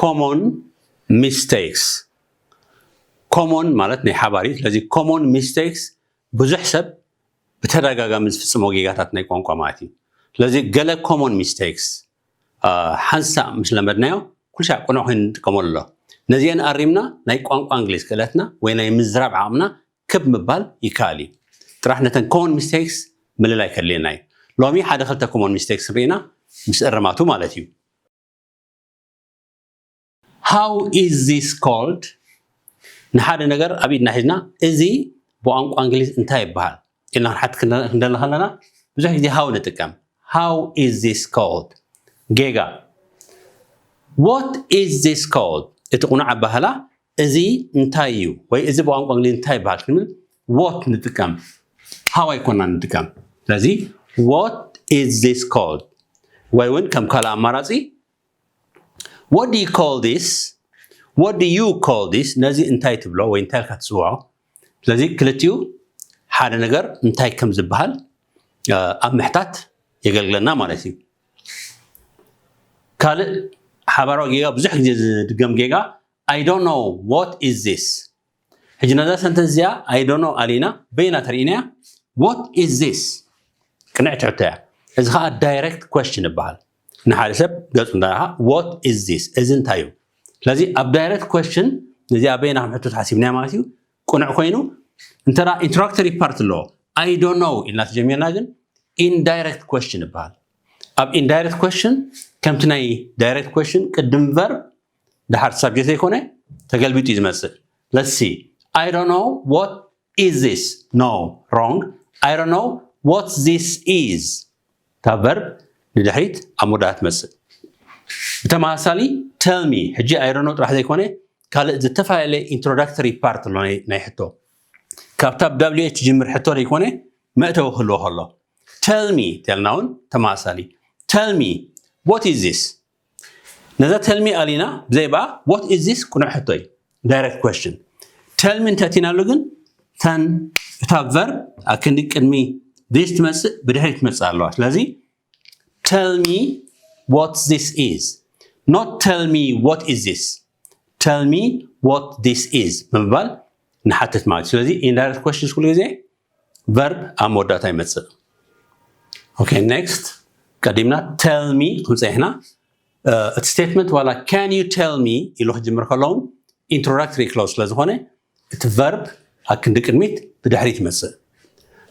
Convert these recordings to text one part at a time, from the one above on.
common mistakes. Common ማለት ናይ ሓባር እዩ። ስለዚ common mistakes ብዙሕ ሰብ ብተደጋጋሚ ዝፍጽሞ ጌጋታት ናይ ቋንቋ ማለት እዩ። ስለዚ ገለ common mistakes ሓንሳእ ምስ ለመድናዮ ኩሉ ሻዕ ቅኑዕ ኮይኑ ንጥቀመሉ ኣሎ። ነዚአን ኣሪምና ናይ ቋንቋ እንግሊዝ ክእለትና ወይ ናይ ምዝራብ ዓቕምና ክብ ምባል ይከኣል እዩ። ጥራሕ ነተን common mistakes ምልላይ ከድልየና እዩ። ሎሚ ሓደ ክልተ common mistakes ንርኢና ምስ እርማቱ ማለት እዩ። How is this called? ንሓደ ነገር ኣብ ኢድና ሒዝና እዚ ብቋንቋ እንግሊዝ እንታይ ይበሃል ኢልና ክንሓት ክንደሊ ከለና ብዙሕ ግዜ how ንጥቀም። How is this called? ጌጋ። What is this called? እቲ ቁኑዕ ኣባህላ እዚ እንታይ እዩ ወይ እዚ ብቋንቋ እንግሊዝ እንታይ ይበሃል ክንብል what ንጥቀም፣ how ኣይኮና ንጥቀም። ስለዚ what is this called? ወይ እውን ከም ካልእ ኣማራፂ what do you call this? What do you call this? ነዚ እንታይ ትብሎ ወይ እንታይ ኢልካ ትፅውዖ? ስለዚ ክልቲኡ ሓደ ነገር እንታይ ከም ዝበሃል ኣብ ምሕታት የገልግለና ማለት እዩ። ካልእ ሓባራዊ ጌጋ ብዙሕ ግዜ ዝድገም ጌጋ I don't know what is this? ሕጂ ነዛ ሰንተንስ እዚኣ I don't know ኣሊና በይና ተርእናያ what is this? ቅንዕቲ ሕቶ እያ። እዚ ከዓ direct question ይበሃል። ንሓደ ሰብ ገፁ እንዳረኻ what is this? እዚ እንታይ እዩ? ስለዚ ኣብ direct question ነዚኣ በይና ከም ሕቶ ሓሲብናያ ማለት እዩ። ቅኑዕ ኮይኑ እንተ introductory part ኣለዎ I don't know ኢልና ተጀሚርና ግን indirect question ይበሃል። ኣብ indirect question ከምቲ ናይ direct question ቅድም verb ድሓር subject ዘይኮነ ተገልቢጡ እዩ ዝመፅእ። Let's see. I don't know what is this? No, wrong. I don't know what this is. እታ verb ንድሕሪት ኣብ መወዳእታ ትመፅእ። ብተመሳሳሊ tell me ሕጂ I don't know ጥራሕ ዘይኮነ ካልእ ዝተፈላለየ introductory part ኣሎ ናይ ሕቶ። ካብታ ብ W H ትጅምር ሕቶ ዘይኮነ መእተዊ ክህልዎ ከሎ tell me ተልና እውን ተመሳሳሊ tell me what is this? ነዛ tell me ኣሊና ብዘይ ብኣ what is this ቅኑዕ ሕቶ እዩ። Direct question. Tell me እንተእቲናሉ ግን ተን እታ verb ኣክንዲ ቅድሚ this ትመፅእ ብድሕሪት ትመፅእ ኣለዋ። ስለዚ tell me what this is, not tell me what is this. Tell me what this is ብምባል ንሓትት ማለት እዩ። ስለዚ indirect questions ኩሉ ግዜ verb ኣብ መወዳእታ ይመፅእ። Okay, next ቀዲምና tell me ክንፀይሕና እቲ statement ዋላ can you tell me ኢሉ ክጅምር ከለውን introductory clause ስለ ዝኾነ እቲ verb ኣክንዲ ቅድሚት ብድሕሪት ይመፅእ።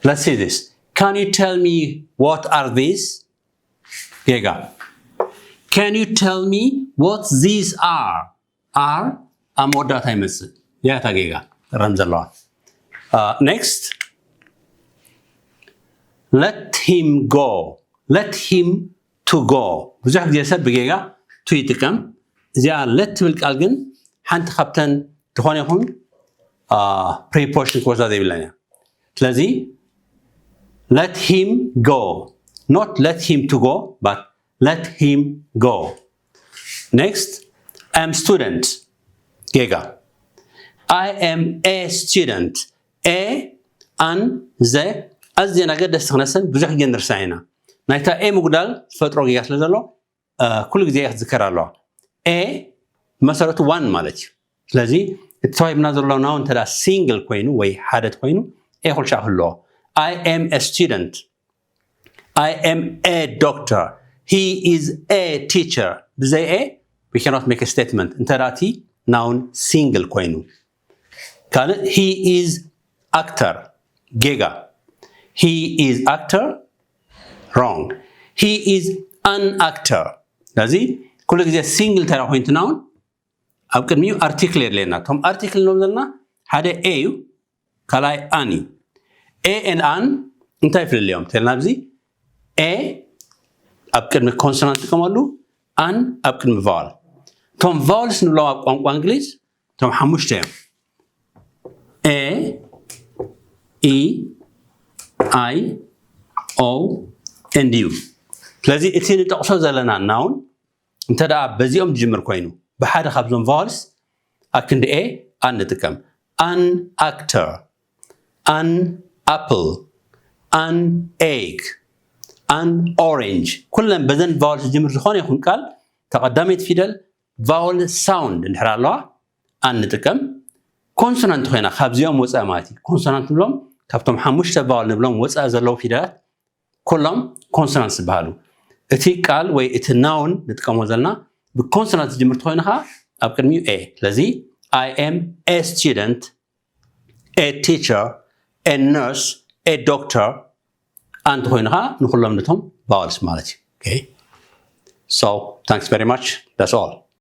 Let's see this. Can you tell me what are these? ጌጋ። Can you tell me what these are? Are ኣብ መወዳእታ ይመፅእ። ያታ ጌጋ ረም ዘለዋ። Next. Let him go. Let him to go. ብዙሕ ግዜ ሰብ ብጌጋ to ይጥቀም። እዚኣ let ትብል ቃል ግን ሓንቲ ካብተን ዝኾነ ይኹን preposition ክወስዳ ዘይብለን እያ። ስለዚ let him go, not let him to go, but let him go. Next. I am student. ጌጋ። I am a student. A, an, the ኣዝየን ኣገደስቲ ክነሰን ብዙሕ ግዜ ንርሳ ኢና። ናይታ A ምጉዳል ዝፈጥሮ ጌጋ ስለ ዘሎ ኩሉ ግዜ ክትዝከር ኣለዋ። A መሰረቱ one ማለት እዩ። ስለዚ እቲ ተዋሂብና ዘሎ noun እንተ single ኮይኑ ወይ ሓደ ኮይኑ A ኩልሻ ክህልዎ። I am a student. I am a doctor. He is a teacher. ብዘይ A we cannot make a statement እንተ እቲ noun single ኮይኑ። ካልእ he is actor. ጌጋ። He is actor. Wrong. He is an actor. ስለዚ ኩሉ ግዜ single እንተ ኮይኑ noun ኣብ ቅድሚኡ article የድልየና። እቶም article ንብሎም ዘለና ሓደ A እዩ፣ ካልኣይ an እዩ። A and an እንታይ ፍልልዮም ተልና ኣብዚ A ኣብ ቅድሚ consonant ጥቀመሉ፣ an ኣብ ቅድሚ vowel። እቶም vowels ንብሎም ኣብ ቋንቋ እንግሊዝ እቶም ሓሙሽተ እዮም። A, E, I, O and U። ስለዚ እቲ ንጠቕሶ ዘለና noun እንተ ደኣ በዚኦም ዝጅምር ኮይኑ ብሓደ ካብዞም vowels ኣክንዲ A an ንጥቀም። An actor, an apple, an egg, an orange። ኩለን በዘን vowels ዝጅምር ዝኾነ ይኹን ቃል ተቐዳመይቲ ፊደል vowel sound እንድሕር ኣለዋ ኣንጥቀም። ኮንሶናንት ኮይና ካብዚኦም ወፃኢ ማለት እዩ። ኮንሶናንት ንብሎም ካብቶም ሓሙሽተ vowel ንብሎም ወፃኢ ዘለዉ ፊደላት ኩሎም ኮንሶናንት ዝበሃሉ። እቲ ቃል ወይ እቲ noun ንጥቀሞ ዘለና ብኮንሶናንት ዝጅምር ተኮይኑ ከዓ ኣብ ቅድሚኡ a። ስለዚ I am a student, a teacher, a nurse, a doctor እንተኮይኑ ከዓ ንኩሎም ነቶም vowels ማለት እዩ። Okay? So, thanks very much. That's all.